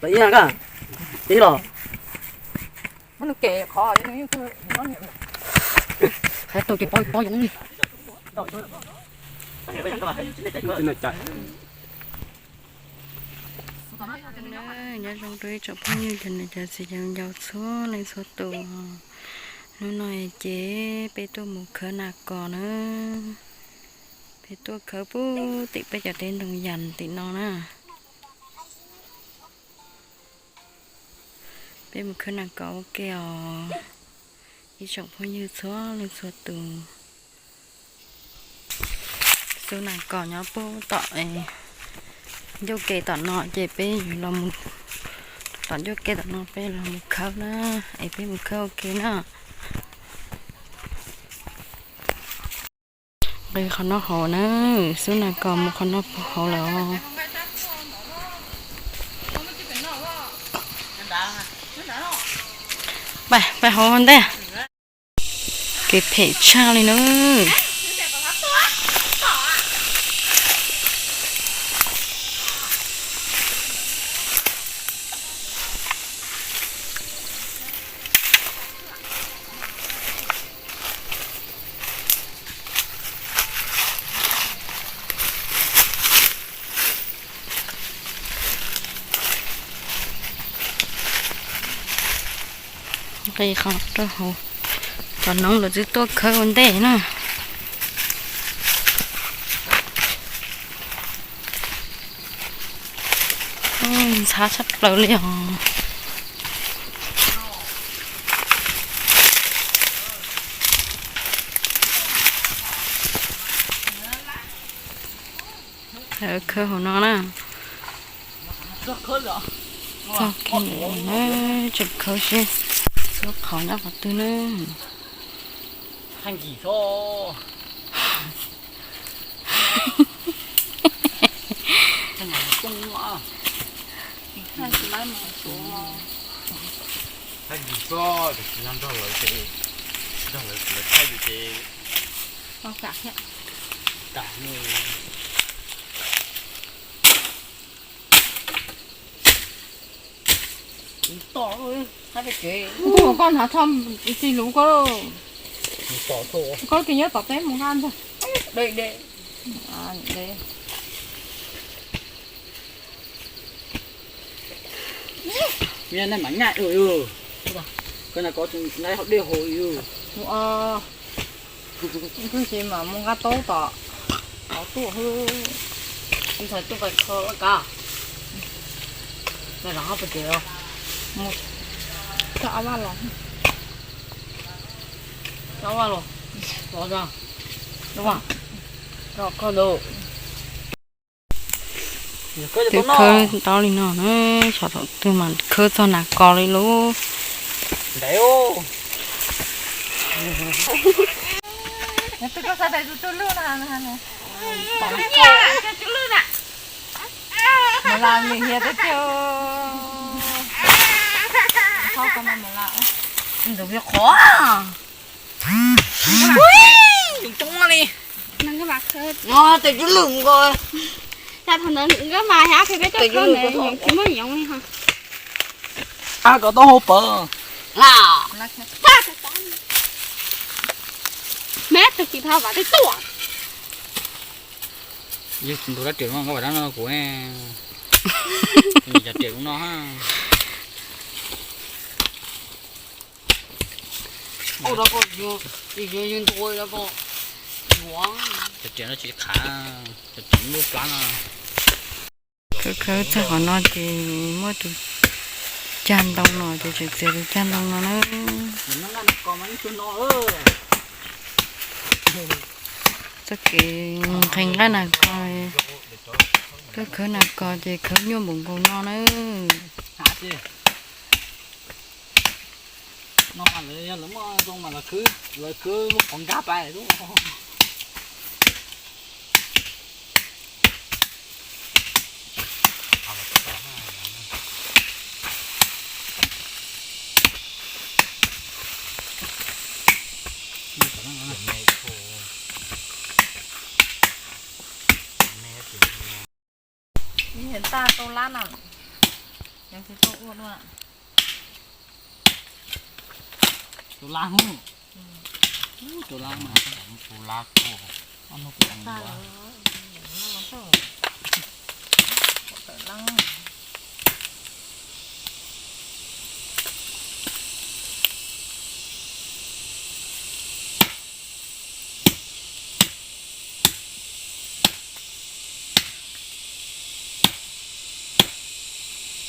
Los ib na, ib los. Qhov tus ces pob pob yoov li. Nyob zoo rau ib tsoom phooj ywg cov niam cov txiv cov ncaus txhua leej txhua tus. Hnub no ces peb tuaj mus khawb nas kos na. Peb tuaj khawb puag tim peb cov teb ntoo yas tim no na. Peb mus khawb nas kos ua ke os ib tsoom phooj ywg txhua leej txhua tus. Xub nas kos nyob puag tom ncauj ke tom no ces peb yuav los mus tom ncauj ke tom no peb los mus khawb na, es peb mus khawb ua ke na. Nqis qhov no hauv na, xub nas kos mus qhov no puag hauv lawm os. Pais, pais hauv ntej. Kev phem tshaj li na. Nqis qhov rau hauv, cov noob lawv twb tuaj khawb ua ntej na. Ntxhab tshaj plaws li os. Khawb hauv no na. Txog kiag na, tseem khawb seb txhua qhov nyob qhov twg na. Koj hnav tho tsis luv koj, koj tus nyob tom teb mus nqa ntag. Mia nej mam nyaj ua yus, koj na koj tus nqa hauv dej haus yus. Twb tsis mam mus nqa taub tom qhov tuaj hwb. Ntxhais tuaj pais kho laj kab. Mus coj ob vaj los. Coj ob vaj los. Los tso. Los koj los. Twb khawb tau li no na, xyov thaum twg mas khawb txog nas kos li lauj. Mus las lim hiam teb tiag. Ntawd qhov coob coob li. Tes cwj lwj nkaus. Thaum ntawd nkawd mas peb tuaj khawb ntawd tsis muaj yoov li ho. Ab, koj tau hau pawg. Meb tug kis thau vam tej tuaj. Yog ntu rab riam no nkauj vam dab no kuv, cov riam lub no. Cov riam no tsis khav, cov riam lub plab no. Khawb khawb txog qhov no ces muaj tus cag ntoo no ces tseem txiav tus cag ntoo no na. Txoj kev nqhis nqaij nas kos, khawb khawb nas kos ces khawb nyuaj npaum nkaus no na. No mas lawv yog lawv muaj zoo mas lawv khwb, lawv khwb lub qhov nkag pais lub. Ib heev tag tau lab na, yog Tus lab hu, tus lab mas, tus lab kuj,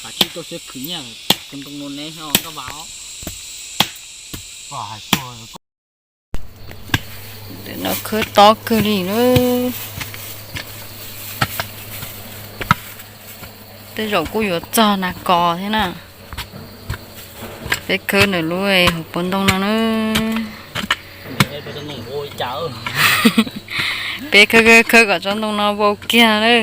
kav tsij tuaj siab khwv nyiaj, tus ntoo no ne ho nkaj vas os. Ntawm no khawb tob kawg li na. Tej zaum kuj yuav txog nas kos thiab na. Peb khawb ntawm lub hauv paus ntoo no na. Peb khawb khawb khawb kom tsob ntoo no vau kiag na.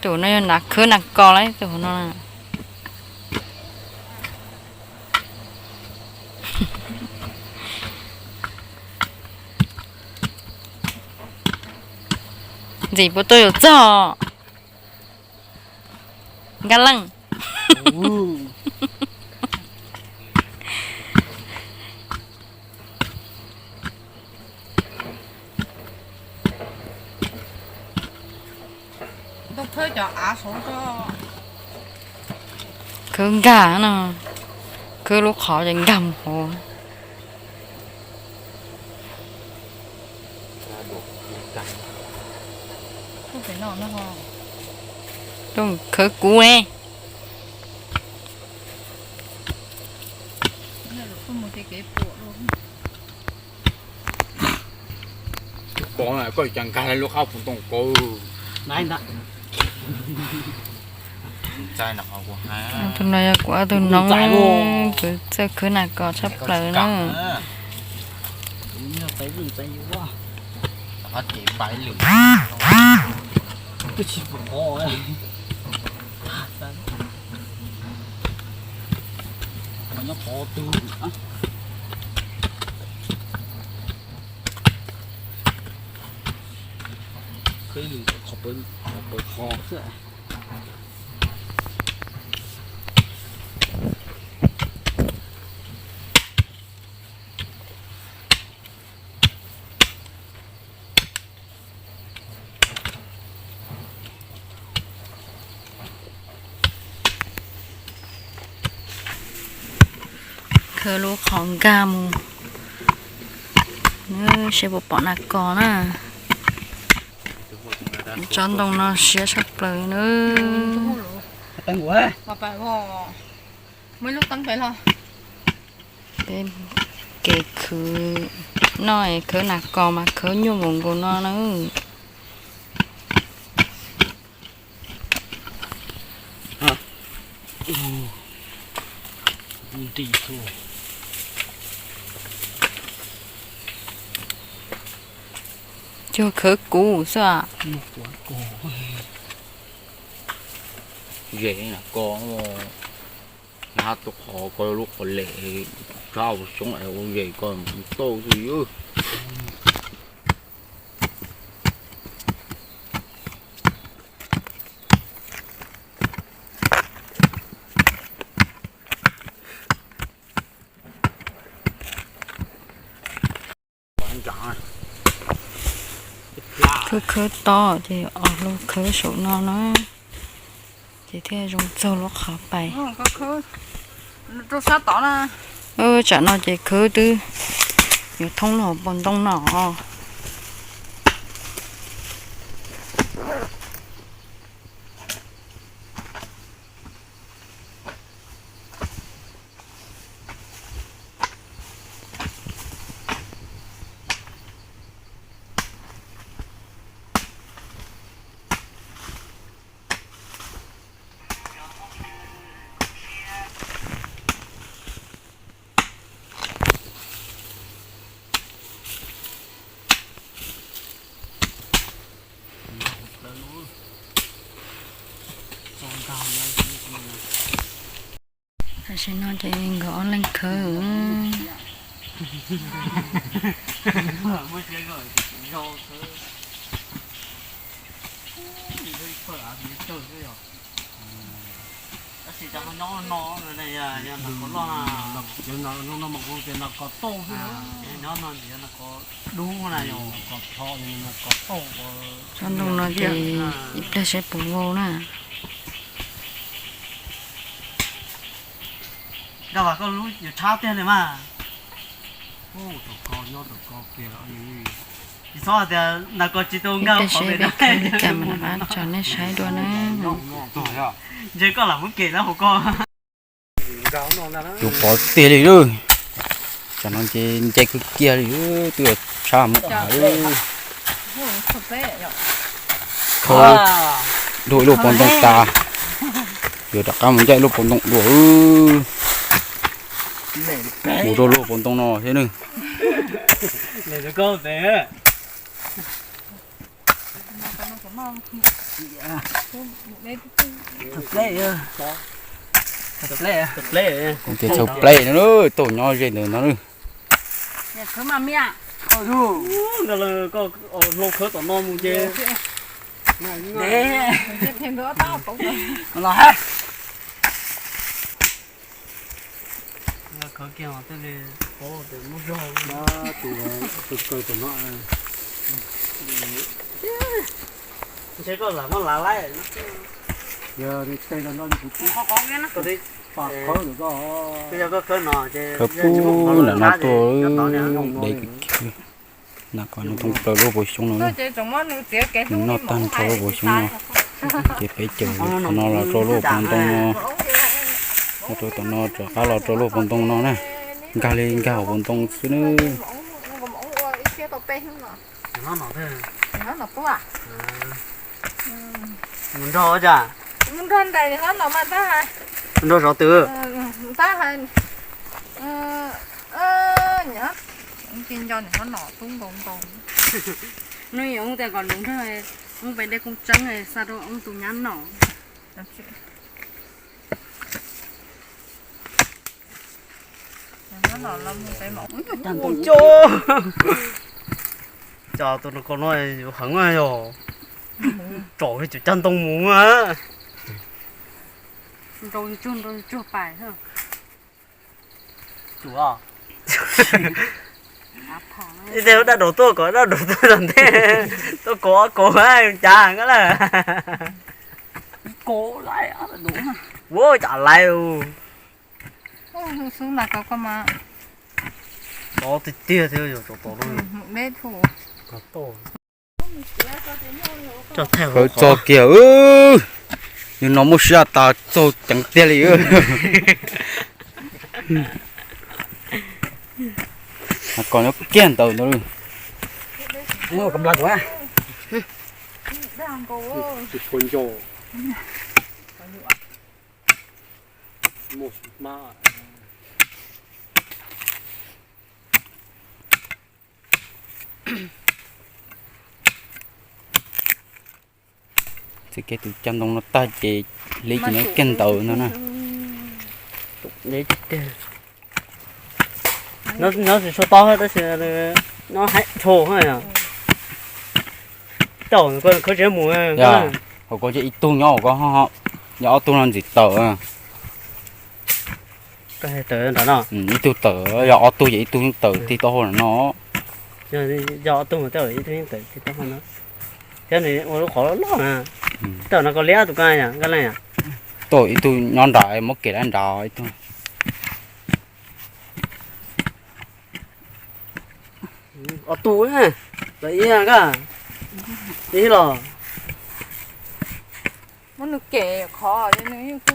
Tus no yog nas khawb nas kos lauj, tus hauv no. Ntxim puas tuaj yuav txog, Nkaj Leej? Khawb nkag no, khawb lub qhov ces nkag mus hauv. Khawb kuv ne. Koj cas nkag lub qab puv ntoo koj. Tus no yog kuv ob tug noob, kuv txawj khawb nas kos tshaj plaws na. Khawb lub qhov nkag mus, seb puas pom nas kos na. Tsob ntoo no siab tshaj plaws na. Peb kev khwv noj es khawb nas kos mas khawb nyuaj npaum nkaus no na. Cuag khawb kuv xwb. Zem nas kos, nab tus qhov ko lub qhov lem, tshab ua xyoob es ua zem ko tauj xwb. Khawb khawb tob ces ob lub khawb saum no na, ces thiaj zoo txaug lub qhov pais. Tsam no ces khawb twb yuav thoob lub hauv paus ntoo no. Tam sim no ces nkawd ob leeg khawb. Cov nyob no, nyob no mas kuv tias no ko tauj xwb, nyob no ntxiv no ko dub na yom, ko tho, ko tauj. Tsob ntoo no ces ib pliag saib puas vau na. Nkauj Vas, koj lub yuav tshab tiag li mas. Tus ko nyob tus ko kiag. Tsis txhob hais tias nas ko tsis tau nkag hauv peb li cas mas rov qab tso nej saib dua na. Ntshe koj lam muab kem na hauv ko. Tus pov tiag li lawm. Tsam no nce nce kiag kiag li, twb tshab muab av. Khawb dua ib lub pob ntoo tas, yuav rov qab mus ncaij ib lub pob ntoo dua. Mus rau lub pob ntoo no thiab nawb. Kuv tias txhawv pleb no, tuaj nyob ze ntawd no. Koj hlau khawb tom no mus ces. Khawb kiag tej li, tus kaw tom no. Ntshe koj lam muab lav laib. Yog tej no no kuv twb pab khawb ntawm koj. Khawb pub nram no tuaj, dev kawg kiag. Nas ko nws thoob plaws lub pob xyoob no. Nws noj tag nrho lub pob xyoob no. Ces peb caum qhov no los rau lub pob ntoo no, rau tom no rov qab los rau lub pob ntoo no na. Nkag li nkag hauv pob ntoo xwb nawb. Mus nrog ua cas? Mus nrog ntais hlob no mas tab hais. Nrog zov twg? Tab hais. Nco nco nws hlob no tub nkaus nkaus. Hnub yuav hu tias kom lus nrog, hu pem dej koob tseeb xa rau tus nyab nom. Cov tus no ko no yuav heev yog tsom cov cag ntoo mus. Nrau tsuag nrau tsuag pais. Ib teg dab daus tuaj kom dab daus tuaj tom ntej, tuaj kov kov cav nkaus lawm. Ua cas laiv. Xub mas ko ko mas. Tov tiag tiag thiab yog tov tov. Khawb txog kiag, nws no muaj siab tas txaug ceev tiag li. Mas kom nyob kiag ntawd ntawd. Txiav kiag tus cag ntoo no tag ces liv ces nyob kiag ntawd no na. Nyob tsis tshua tob tab sis nyob haib dhau. Tau khawb tsis mus. Hauv ko ces ib tug nyob hauv ko, yog ob tug no ntxim tawm. Ib tug tawm, yog ob tug ces ib tug yeej tawm tig taub hau no. Yog ob tug mas tej zaum ib tug yeej tawm tig taub hau no. Thiab nws ua lub qhov loj loj na. Tej zaum no koj liab tus koj yom, nkaj leej yom. Tej zaum ib tug nyob nrad muab kev lawm nrad ib tug. Ob tug, lawv ib nkaj, ib los. Muab nws kem qhov nws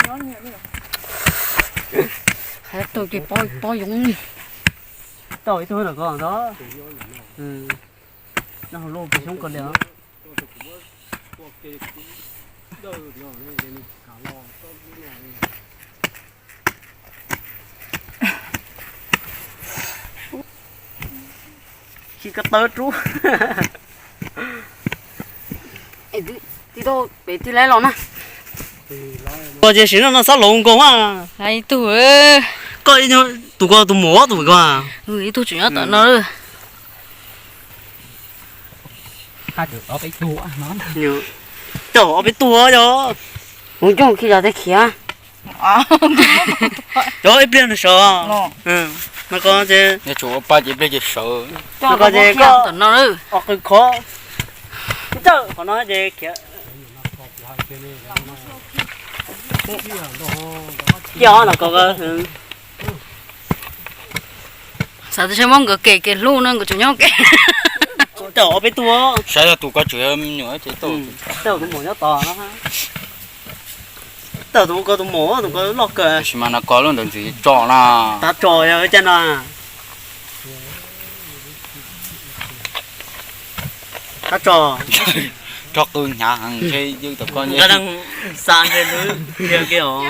nyob nyob. Hais tau ces pob pob yoov li. Tau ib tug ntawm ko ntag. Nyob hauv lub pob xyoob ko li os. Khi ko taw rub. Tij tau pem tij laib los na. Koj ces sim no no xob laus nkaus a. Hais ib tug. Koj tus ko tus muam tus ko. Ib tug tseem nyob tom no. Coj ob peb tug yog. Mus coj khi los tej khiav. Cov ib pliag nws sawv. No ko ces, yog tsum ua pa ces ib pliag ces sawv. No ko ces koj, tom no, qw khov, cawm qhov no ces khiav. Cia no ko, xav tias muab nkawd kem kem hlub no nkawd tseem nyob kem. Tawm ob peb tug. Saib yog tus ko tseem me nyuam ces tawm, tus maum nyob tod no. Tawm tus ko, tus maum, tus ko loj kawg. Tab sis mas no ko lub ntawd ntxim tso na. Tav tso yog cas no. Tav tso. Rho qw hnyav heev ntshe yw tom ko. Nqa dab xa ntshe ntawd tiag kiag os.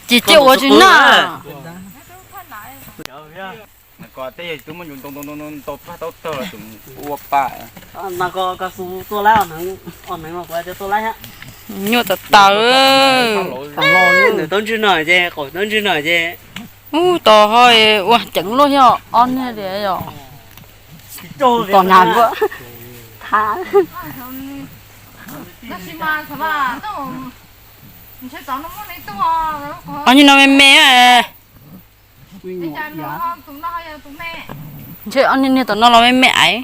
Ces cia ua tsis noj. Ko tej yog twb muab ncu ntau ntau ntau tag tau tawg los tseem ua pa. No ko, ko xu tua laib os neev, os neev los kuv tias tua laib hab. Nyuaj tas tas. Ntawm taub ntswg no ces, qaum taub ntswg no ces. Ub, tos ho ua ceev luaj thiab ob niag li yom. Tos nag nkuaj. Ob niag no me me. Ntshe ob niag niag tom no los me me aiv.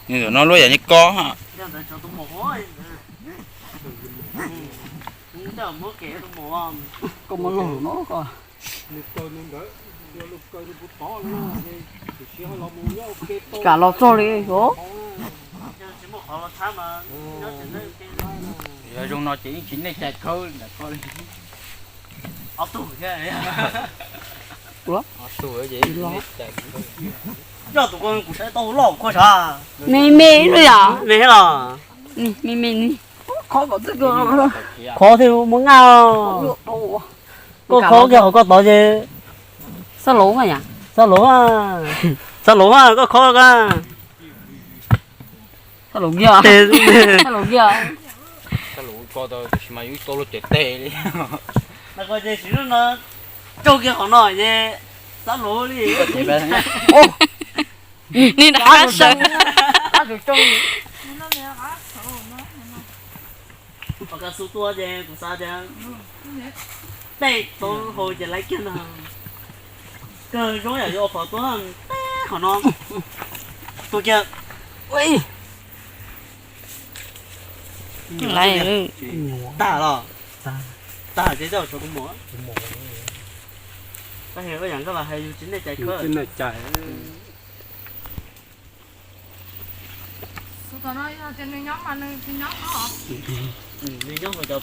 Niag tom no luaj yam li ko. Kam los txog li os. Yog zoo no ces yeej tsis nej cai khawb ntawm ko li. Ob tug thiab. Yog tus ko kuv saib tau loj kua sav. Me me li yom. Me thiab los? Me me ni. Khov thiab muab nqaj. Koj khov kiag qhov koj tod ces. Xab lauv, xab lauv, xab lauv, koj khov ko. Xab lauv kiag. Xab lauv kiag. Xab lauv ko tau tab sis mas yus tau luag cawm teg li. Ko ces sim no tsaug kiag qhov no ces xab lauv li. Ni nrov qab sawv. Kuv pom koj xub tua ces kuv xav tias tej tau hau ces laiv kiag no. Kawg zoo yam yuav ua pom tua teb qhov no. Tua kiag. Laiv tag los? Tag ces coj tshuav kuv mus. Tab sis ua yam koj los hais yus tsis nej cai khawb.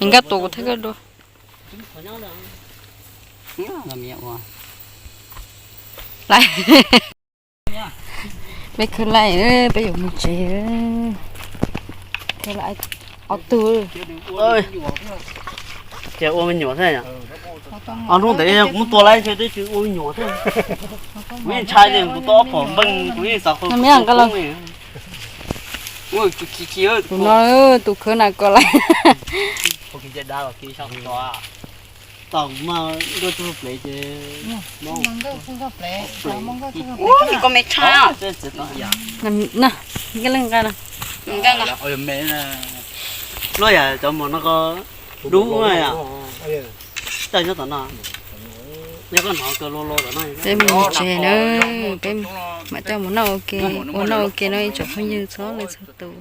Nkaj tus kuv thiaj kawg dua. Laiv. Peb khawb laij, peb yuav mus tsev. Khawb laij ob tug. Ces ua me nyuam thiab yom. Ob hnub ntawd yog kuv muab tua laib ntshe twb tsis ua me nyuam thiab. Kuv yeej ntshai tias kuv tua ob phom npeej kuv yeej xav qhov. Tus no tus khawb na ko laij. Tom kuv mas nkauj txug plev ces. Ko me tshaj. Nkaj leej nqa na. Luaj yam cov mos no ko dub na yom. Coj nyob tom no. Yog koj hnov kawg lo lo tom no. Peb mus tsev na, peb mam coj mus noj ua ke, ua noj ua ke no ib tsoom phooj ywg txhua leej txhua tus.